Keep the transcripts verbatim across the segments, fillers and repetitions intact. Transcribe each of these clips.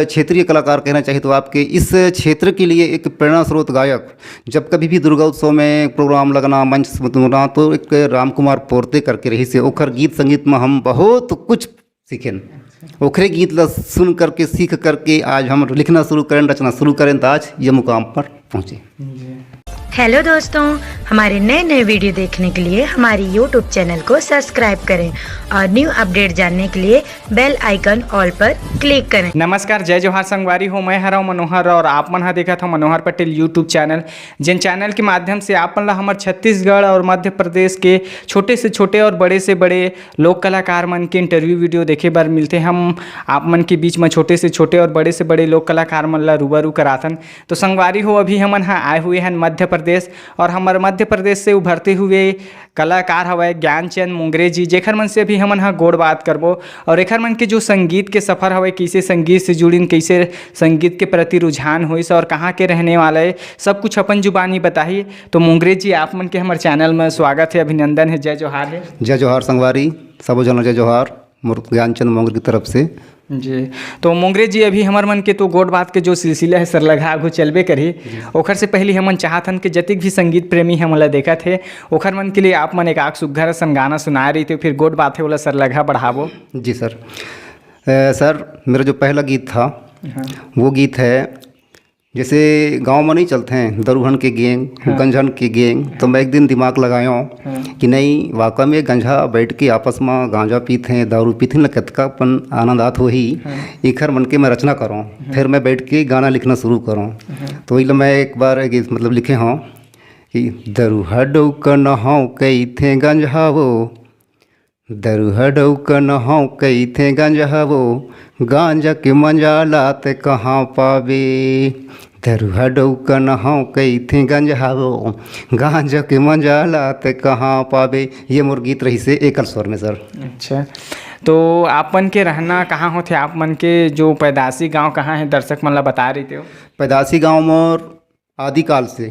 क्षेत्रीय कलाकार कहना चाहिए तो आपके इस क्षेत्र के लिए एक प्रेरणा स्रोत गायक, जब कभी भी दुर्गा उत्सव में प्रोग्राम लगना, मंच से होना, तो एक राम कुमार पोरते करके रहिस हे, ओखर गीत संगीत में हम बहुत कुछ सीखेन। ओखरे गीत ला सुन करके, सीख करके आज हम लिखना शुरू करें, रचना शुरू करें, तो आज ये मुकाम पर पहुँचे। हेलो दोस्तों, हमारे नए नए वीडियो देखने के लिए हमारे यूट्यूब चैनल को सब्सक्राइब करें और न्यू अपडेट जानने के लिए बेल आइकन ऑल पर क्लिक करें। नमस्कार, जय जोहार संगवारी हो। मैं हरव मनोहर और आप मन ह देखत हो मनोहर पटेल यूट्यूब चैनल, जिन चैनल के माध्यम से आप मन ला हमर छत्तीसगढ़ और मध्य प्रदेश के छोटे से छोटे और बड़े से बड़े लोक कलाकार मन के इंटरव्यू वीडियो देखे बर मिलथे। हम आप मन के बीच में छोटे से छोटे और बड़े से बड़े लोक कलाकार मन ला रूबरू कराथन। तो संगवारी हो, अभी हमन ह आए हुए हन मध्य प्रदेश, और हमर मध्य प्रदेश से उभरते हुए कलाकार हवय ज्ञानचंद मोंगरे जी, जेखर मन से अभी हमन ह गोठ बात करबो और एखर मन के जो संगीत के सफर हवय, कइसे संगीत से जुड़िन, कइसे संगीत के प्रति रुझान होइस और कहाँ के रहने वाला हे, सब कुछ अपन जुबानी बताही। तो मोंगरे जी, आप मन के हमर चैनल में स्वागत हे, अभिनंदन हे, जय जोहार हे। जय जोहार संगवारी, सबो झन ल जय जोहार मोर ज्ञानचंद मोंगरे की तरफ से। जी, तो मोंगरे जी, अभी हमर मन के तो गोठ बात के जो सिलसिला हे सरलघा आघू चलबे करही। ओखर से पहले हमन चाहत हन कि जतिक भी संगीत प्रेमी हमन ला देखत हे, ओखर मन के लिए आप मन एक आख सुग्घर असन गाना सुनाए रहिते, फिर गोठ बात हे ओला सरलघा बढ़ाबो। जी सर। अ, सर, मेरा जो पहला गीत था, वो गीत है, जैसे गांव में नहीं चलते हैं दरुहन के गैंग, गंजहन के गैंग, तो मैं एक दिन दिमाग लगायो कि नहीं, वाकई में गंजहा बैठ के आपस में गांजा पीते हैं, दारू पीते हैं, कतका अपन आनंद आत होही। एखर मन के मैं रचना करूँ, फिर मैं बैठ के गाना लिखना शुरू करूँ। तो वही ला मैं एक बार एक, मतलब, लिखे हूँ कि दरुहा डौका नहाओ कइथे गंजहा वो, दरुहा डौका नहाओ कइथे गंजहा वो, गांजा के मजा लात कहाँ पाबे। दरुहा डौका नहाओ कइथे गंजहा वो, गांजा के मजा लात कहाँ पाबे। ये मोर गीत रहिसे एकल स्वर में सर। अच्छा, तो आप मन के रहना कहाँ होथे, आप मन के जो पैदाशी गांव कहाँ हे, दर्शक मन ला बताए रहिते हो। पैदाशी गांव मोर आदिकाल से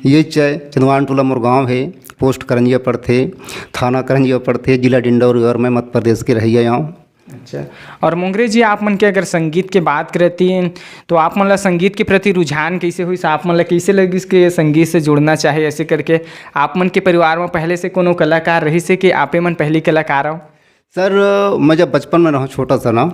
ये चय चंदवान टोला मोर गांव हे, पोस्ट करंजिया पड़थे, थाना करंजिया पड़थे, जिला डिंडौरी, और मैं मध्य प्रदेश के रहइया आंव। अच्छा, और मोंगरे जी, आप मन के अगर संगीत के बात करती तो आप मन ला संगीत के प्रति रुझान कइसे होइस, आप मन ला कइसे लगिस कि संगीत से जुड़ना चाहे, ऐसे करके आप मन के परिवार में पहले से कोनो कलाकार रहिस हे कि आपे मन पहली कलाकार हो? सर, मैं जब बचपन में रहूँ छोटा सा ना,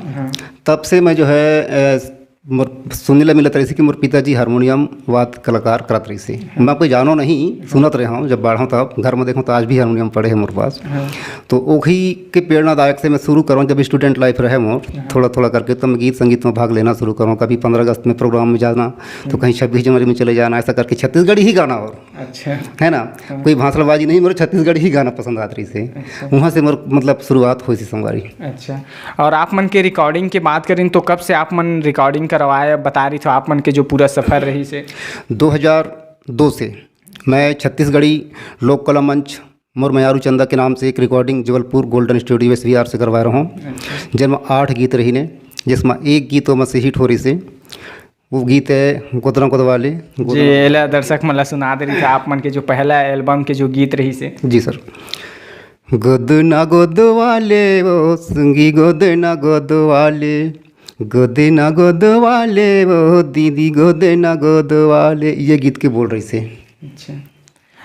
तब से मैं जो है अ, मोर सुने ला मिलत रहिस हे कि मोर पिताजी हारमोनियम वाद कलाकार करत रहिस हे। मैं कोई जानो नहीं, सुनत रहे हूँ, जब बाढ़ों तब घर में देखूँ तो आज भी हारमोनियम पड़े हैं मोर पास। तो ओही के प्रेरणादायक से मैं शुरू करूँ, जब स्टूडेंट लाइफ रहे मोर, थोड़ा थोड़ा करके तो मैं गीत संगीत में भाग लेना शुरू करूँ। कभी पंद्रह अगस्त में प्रोग्राम में जाना, तो कहीं छब्बीस जनवरी में चले जाना, ऐसा करके छत्तीसगढ़ी ही गाना और अच्छा, है ना, कोई भाषणबाजी नहीं, मेरे छत्तीसगढ़ी ही गाना पसंद आत रहिस हे। वहाँ से मोर, मतलब, शुरुआत होइस हे संगवारी। अच्छा, और आप मन के रिकॉर्डिंग के बात करें तो कब से आप मन रिकॉर्डिंग करवाए, बता रही थो आप मन के जो पूरा सफर रहिस हे? दो हज़ार दो से मैं छत्तीसगढ़ी लोक कला मंच मोर मयारू चंदा के नाम से एक recording Jabalpur golden studio S V R से करवाए रहूँ, जिनमें आठ गीत रहिन हे, जिसमें एक गीत ओमा से हिट हो रहिस हे, वो गीत है गोदना गोदवाले। जी, एला दर्शक मन ला सुना दे रही थी, आप मन के जो पहला एल्बम के जो गीत रहिस हे। जी सर। गोदना गोदवाले वो संगी, गोदना गोदवाले, गोदना गोदवाले वो दीदी, गोदना गोदवाले, ये गीत के बोल रहिस हे। अच्छा,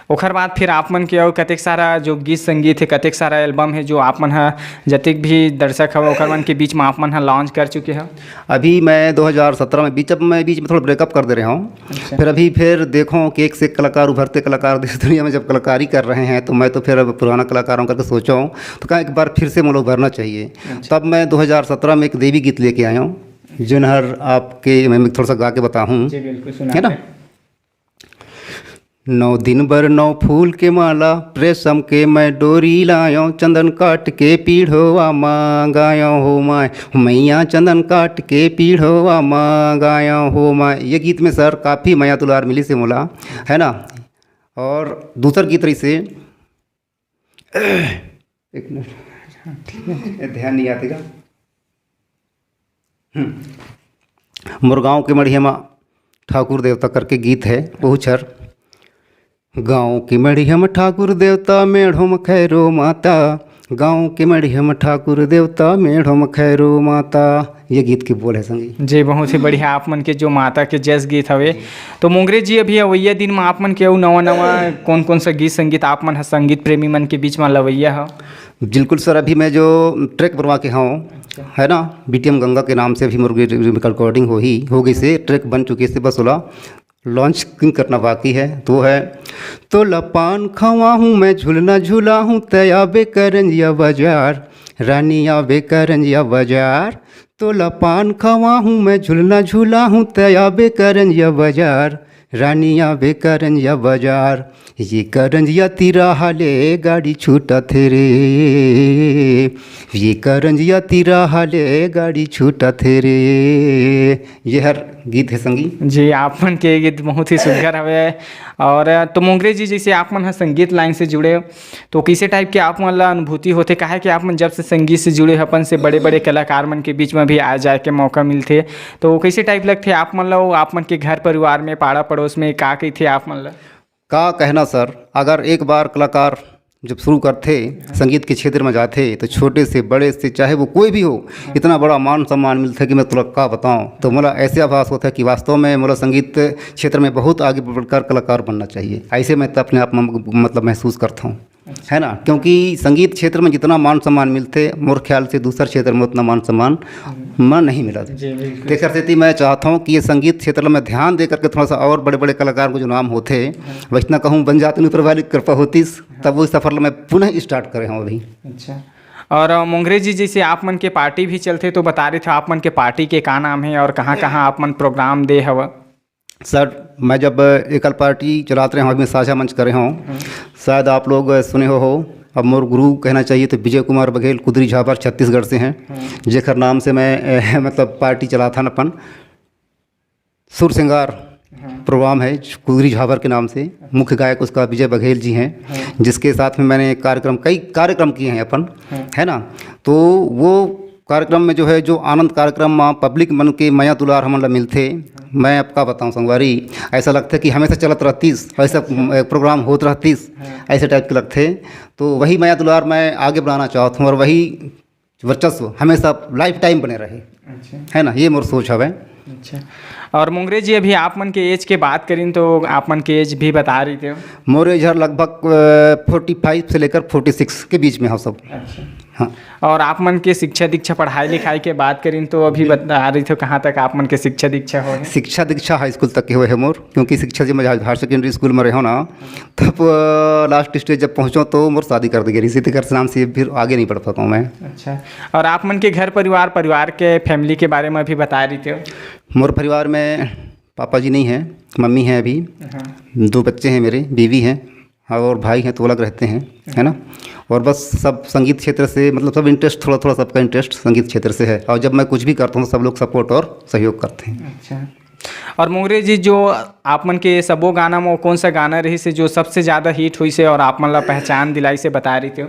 ओखर बाद फिर आप मन के और कतेक सारा जो गीत संगीत हे, कतेक सारा एल्बम हे जो आप मन ह जतेक भी दर्शक हवे ओखर मन के बीच में आप मन ह लॉन्च कर चुके हो? अभी मैं दो हज़ार सत्रह में बीच, अब मैं बीच में थोड़ा ब्रेकअप कर दे रहा हूँ। अच्छा। फिर अभी फिर देखो कि एक से एक कलाकार, उभरते कलाकार देश दुनिया में जब कलाकारी कर रहे हैं तो मैं तो फिर अब पुराना कलाकार हूँ करके सोचा हूँ, तो कहा एक बार फिर से मतलब उभरना चाहिए। अच्छा। तब मैं दो हज़ार सत्रह में एक देवी गीत लेके आया हूँ, जिन हर आपके मैं थोड़ा सा गा के बताऊँ, जी बिल्कुल, सुना है ना? दे। नौ दिन बर नौ फूल के माला, रेशम के मैं डोरी लायो, चंदन काट के पीढ़ोवा मांगायो हो माय, मैया चंदन काट के पीढ़ोवा मांगायो हो माय। ये गीत में सर काफ़ी मया दुलार मिलिस हे मोला, है ना। और दूसर गीत रहिस हे, एक मिनट, ये ध्यान नहीं आते का। हम्म। मोर गाँव के मढ़िया मा ठाकुर देवता करके गीत है, बहुत छर। गाँव के मढ़िया मा ठाकुर देवता, मेढ़ो मा खैरो माता, गाँव के मड़िया म ठाकुर देवता, मेढ़ो म खैरो माता। ये गीत के बोल है संगी। जी, बहुत ही बढ़िया। आप मन के जो माता के जस गीत हवे, तो मोंगरे जी, अभी अवइया दिन म आप मन के अउ नवा नवा कौन कौन सा गीत संगीत आप मन ह संगीत प्रेमी मन के बीच म लवइया ह? बिल्कुल सर, अभी मैं जो ट्रैक बनवा के हूँ, है ना, बीटीएम गंगा के नाम से अभी मोर रिकॉर्डिंग हो ही हो गई से, ट्रैक बन चुकी से, बस ओला लॉन्चिंग करना बाकी है। तो वो है, तोला पान खवाहूँ मैं, झुलना झुलाहूँ, तै आबे करंजिया बाजार, रानी आबे करंजिया बाजार। तोला पान खवाहूँ मैं, झुलना झुलाहूँ, तै आबे करंजिया बाजार, रानी आबे करंजिया बाजार। ये करंजिया तिराहा ले गाड़ी छूटत हे रे, ये करंजिया तिराहा ले गाड़ी छूटत हे रे। ये हर गीत है संगी। जी, आप मन के गीत बहुत ही सुघर हवे। और तो मोंगरे जी, जैसे आप मन ह संगीत लाइन से जुड़े हो, तो कैसे टाइप के आप मन ला अनुभूति होथे? काहे कि आप मन जब से संगीत से जुड़े हो, अपन से बड़े-बड़े कलाकार मन के बीच में भी आ जाए के मौका मिलथे, तो कैसे टाइप लगथे आप मन ला? वो आप मन के घर परिवार में, पाड़ा पड़ोस में का कहिथे आप मन ला? का कहना सर, अगर एक बार कलाकार जब शुरू करथे, संगीत के क्षेत्र में जाथे, तो छोटे से बड़े से, चाहे वो कोई भी हो, इतना बड़ा मान सम्मान मिलथे कि मैं तुला का बताऊं। तो मोला ऐसे आभास होता है कि वास्तव में मोला संगीत क्षेत्र में बहुत आगे बढ़कर कलाकार बनना चाहिए। ऐसे मैं तो अपने आप में मतलब महसूस करता हूँ, है ना, क्योंकि संगीत क्षेत्र में जितना मान सम्मान मिलथे, मोर ख्याल से दूसर क्षेत्र में उतना मान सम्मान म नहीं मिला। जी, बिल्कुल। तेकर सेती मैं चाहता हूँ कि ये संगीत क्षेत्र में ध्यान दे करके थोड़ा सा और बड़े-बड़े कलाकार को जो नाम होथे, वैसना कहूँ बन जात ऊपर वाली कृपा होतीस, तब वो सफर ला मैं पुनः स्टार्ट करे हूँ अभी। अच्छा। और, अ, मोंगरे जी, जैसे आप मन के पार्टी भी चलथे, तो बता रहे थे, आप मन के पार्टी के का नाम है और कहाँ-कहाँ आप मन प्रोग्राम दे हव? सर, मैं जब एकल पार्टी चलात रहे हूँ, अभी साझा मंच करे हूँ, शायद आप लोग सुने हो, हो। अब मोर गुरु कहना चाहिए तो विजय कुमार बघेल कुदरी झाबर छत्तीसगढ़ से हैं, जेकर नाम से मैं, मतलब पार्टी चलाथन अपन। सुर श्रृंगार प्रोग्राम है कुदरी झाबर के नाम से, मुख्य गायक उसका विजय बघेल जी हैं, जिसके साथ में मैंने कार्यक्रम, कई कार्यक्रम किए हैं अपन, है ना। तो वो कार्यक्रम में जो है, जो आनंद कार्यक्रम में पब्लिक मन के मया दुलार हमन ला मिलथे, मैं आपका बताऊं संगवारी, ऐसा लगथे कि हमेशा चलत रहतीस, ऐसा, अ, प्रोग्राम होत रहतीस, ऐसे टाइप के लगथे। तो वही मया दुलार मैं आगे बढ़ाना चाहत हूँ और वही वर्चस्व हमेशा लाइफ टाइम बने रहे। अच्छा। है ना, ये मोर सोच हवे। अच्छा। और मोंगरे जी, अभी आप मन के एज के बात करिन तो आप मन के एज भी बता रहे थे। मोर एज हर लगभग, अ, फोर्टी फाइव से लेकर फोर्टी सिक्स के बीच में हो सब। अच्छा। हाँ। और आप मन के शिक्षा दीक्षा, पढ़ाई लिखाई के बात करिन तो अभी बता रहे थे कहाँ तक आप मन के शिक्षा दीक्षा हो है? शिक्षा दीक्षा हाई स्कूल तक के हुए है मोर, क्योंकि शिक्षा जी मैं हायर सेकेंडरी स्कूल में रहो ना, तब, अ, लास्ट स्टेज जब पहुँचो तो मोर शादी कर दी गई, इसी तेकर नाम से फिर आगे नहीं बढ़ पाता हूँ मैं। अच्छा। और आप मन के घर परिवार, परिवार के फैमिली के बारे में भी बता रहे थे? मोर परिवार में पापा जी नहीं हैं, मम्मी हैं अभी, हाँ। दो बच्चे हैं मेरे, बीवी हैं और भाई हैं, तो अलग रहते हैं, है ना। और बस सब संगीत क्षेत्र से, मतलब सब इंटरेस्ट, थोड़ा थोड़ा सबका इंटरेस्ट संगीत क्षेत्र से है। और जब मैं कुछ भी करता हूँ, सब लोग सपोर्ट और सहयोग करते हैं। अच्छा। और मोंगरे जी, जो आप मन के सबो गाना में कौन सा गाना रही से जो सबसे ज़्यादा हिट हुई से और आप मन ला पहचान दिलाई से बता रही थे?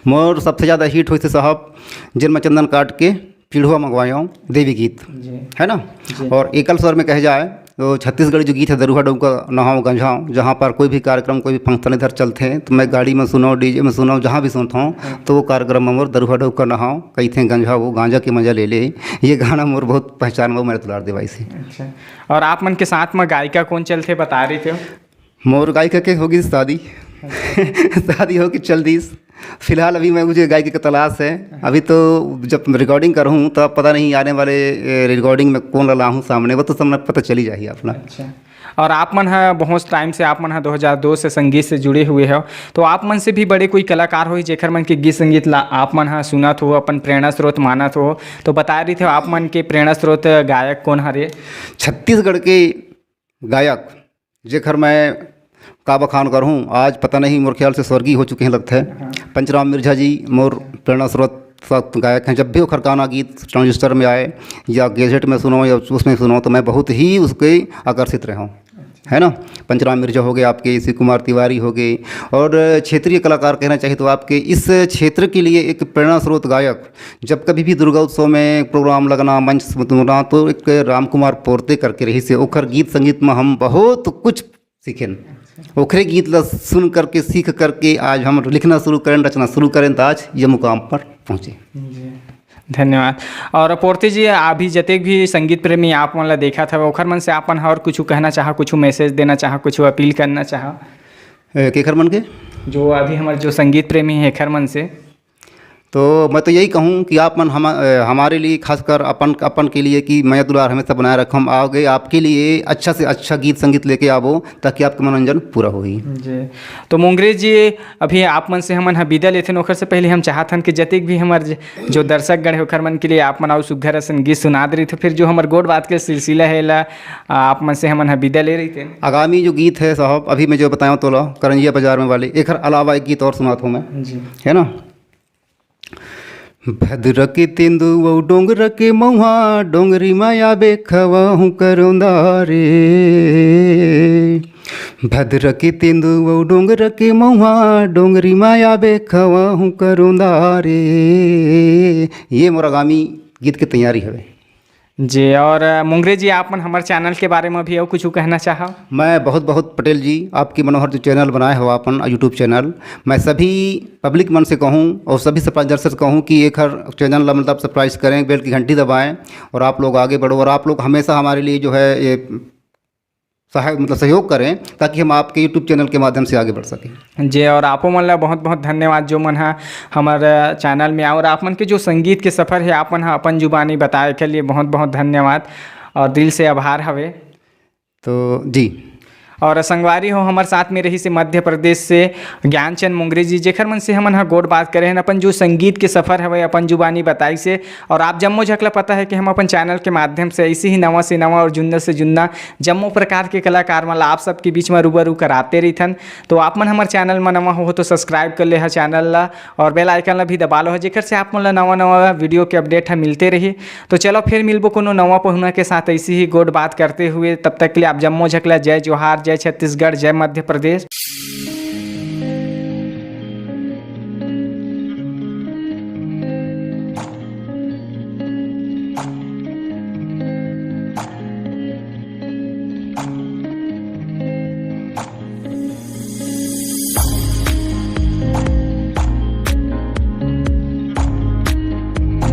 मोर सबसे ज़्यादा हिट हुई से साहब, जिन मैं चंदन काट के पीढ़ुआ मंगवायो देवी गीत, जी। है ना। जी। और एकल स्वर में कहे जाए तो छत्तीसगढ़ी जो गीत है, दरुहा डउका नहाओ गंजाओ, जहाँ पर कोई भी कार्यक्रम, कोई भी फंक्शन इधर चलते हैं तो मैं गाड़ी में सुनो, डीजे में सुनो, जहाँ भी सुनता हूँ, तो वो कार्यक्रम में मोर दरुहा डउका नहाओ कहिथे गंजाओ, गांजा के मजा ले ले। ये गाना मोर बहुत पहचान, वो मेरे दुलार देवाई से। अच्छा। और आप मन के साथ में गायिका कौन चलथे, बता रहे थे? मोर गायिका के होगी शादी। शादी होके चल दीस। फिलहाल अभी मैं मुझे गायिका की तलाश है। अभी तो जब रिकॉर्डिंग करूँ तो पता नहीं आने वाले, ए, रिकॉर्डिंग में कौन ला लाहूँ सामने, वो तो सामने पता चली जाही अपना। अच्छा। और आप मन ह बहुत टाइम से, आप मन ह दो हज़ार दो से संगीत से जुड़े हुए हो, तो आप मन से भी बड़े कोई कलाकार होही जेकर मन के गीत संगीत ला आप मन ह सुनत हो, अपन प्रेरणा स्रोत मानत हो, तो बता रही थे आप मन के प्रेरणा स्रोत गायक कौन हरे? छत्तीसगढ़ के गायक जेकर मैं का बखान करहूँ, आज पता नहीं, मोर ख्याल से स्वर्गीय हो चुके हैं लगता है। हाँ। पंचराम मिर्झा जी मोर प्रेरणा स्रोत गायक हैं। जब भी ओखर गाना गीत ट्रांजिस्टर में आए या गैजेट में सुनो या उसमें सुनो, तो मैं बहुत ही उसके आकर्षित रहा हूँ, है ना। पंचराम मिर्झा हो गए आपके, शिव कुमार तिवारी हो गए, और क्षेत्रीय कलाकार कहना चाहिए तो आपके इस क्षेत्र के लिए एक प्रेरणा स्रोत गायक, जब कभी भी दुर्गा उत्सव में प्रोग्राम लगना, मंच सुनना, तो एक राम कुमार पोरते करके रही से, ओखर गीत संगीत में हम बहुत कुछ सीखेन। ओखरे गीत ला सुन करके, सीख करके आज हम लिखना शुरू करें, रचना शुरू करें, तो आज ये मुकाम पर पहुँचे। जी, धन्यवाद। और पोर्ती जी, अभी जतेक भी संगीत प्रेमी आप मन ला देखत हवे, ओखर मन से आप मन ह और कुछ कहना चाहा, कुछ मैसेज देना चाहा, कुछ अपील करना चाहा? ए, केखर मन के? जो अभी हमर जो संगीत प्रेमी हे, एखर मन से। तो मैं तो यही कहूँ कि आप मन हम, ए, हमारे लिए, खासकर अपन, अपन के लिए, कि मया दुलार हमेशा बनाए रखम। आगे आपके लिए अच्छा से अच्छा गीत संगीत लेके आवो, ताकि आपके मनोरंजन पूरा होही। जी, तो मुंगरी जी, अभी आप मन से हमन ह विदा लेथन, ओखर से पहले हम चाहत हन कि जतेक भी हमर ज-, जो दर्शक गण हे, ओखर मन के लिए आप मन अउ सुग्घर असन गीत सुना दे रही, तो फिर जो हमर गोठ बात के सिलसिला हे, एला, आ, आप मन से हमन ह विदा ले रही थे। आगामी जो गीत है साहब, अभी मैं जो बताया तोला, करंजिया बाजार में वाले, एखर अलावा एक गीत और सुनात हूँ मैं, जी। है ना? भद्र के तेंदू अउ डोंगर के मउहा, डोंगरी माया बेखवा हूँ करोंदा रे। भद्र के तेंदू अउ डोंगर के मउहा, डोंगरी माया बेखवा हूँ करोंदा रे। ये मोर आगामी गीत के तैयारी हवे। जी, और, अ, मुंगरी जी, आप मन हमर चैनल के बारे में भी अउ कुछ कहना चाहव? मैं बहुत बहुत पटेल जी, आपकी मनोहर जो चैनल बनाए हो अपन YouTube चैनल, मैं सभी पब्लिक मन से कहूँ और सभी सब्सक्राइबर से कहूँ कि एखर चैनल ला मतलब सब्सक्राइब करें, बेल की घंटी दबाएं और आप लोग आगे बढ़ो और आप लोग हमेशा हमारे लिए जो है ये सहाय, मतलब सहयोग करें, ताकि हम आपके YouTube चैनल के माध्यम से आगे बढ़ सकें। जी, और आपो मन ला बहुत बहुत धन्यवाद जो मन हा हमर चैनल में आए, और आप मन के जो संगीत के सफ़र है, आप मन हा अपन जुबानी बताए के लिए बहुत बहुत धन्यवाद और दिल से आभार हवे। तो जी। और संगवारी हो, हमर साथ में रहिस हे मध्य प्रदेश से ज्ञानचंद मुंगरी जी, जेखर मन से हमन ह गोठ बात करे हन, अपन जो संगीत के सफ़र हवे, अपन जुबानी बताइस हे। और आप जम्मो झन ला पता है कि हम अपन चैनल के माध्यम से ऐसे ही नवा से नवा और जुन्ना से जुन्ना जम्मो प्रकार के कलाकार मन ला आप सबके बीच में रूबरू कराते रहिथन। तो आप मन हमर चैनल में नवा हो तो सब्सक्राइब कर ले हा चैनल ला, और बेल आइकन ला भी दबा लो हा, जेखर से आप मन ला नवा नवा वीडियो के अपडेट ह मिलते रही। तो चलो फिर मिलबो कोनो नवा पहुना के साथ ऐसी ही गोठ बात करते हुए। तब तक के लिए आप जम्मो झन ला जय जोहार, जय छत्तीसगढ़, जय मध्य प्रदेश।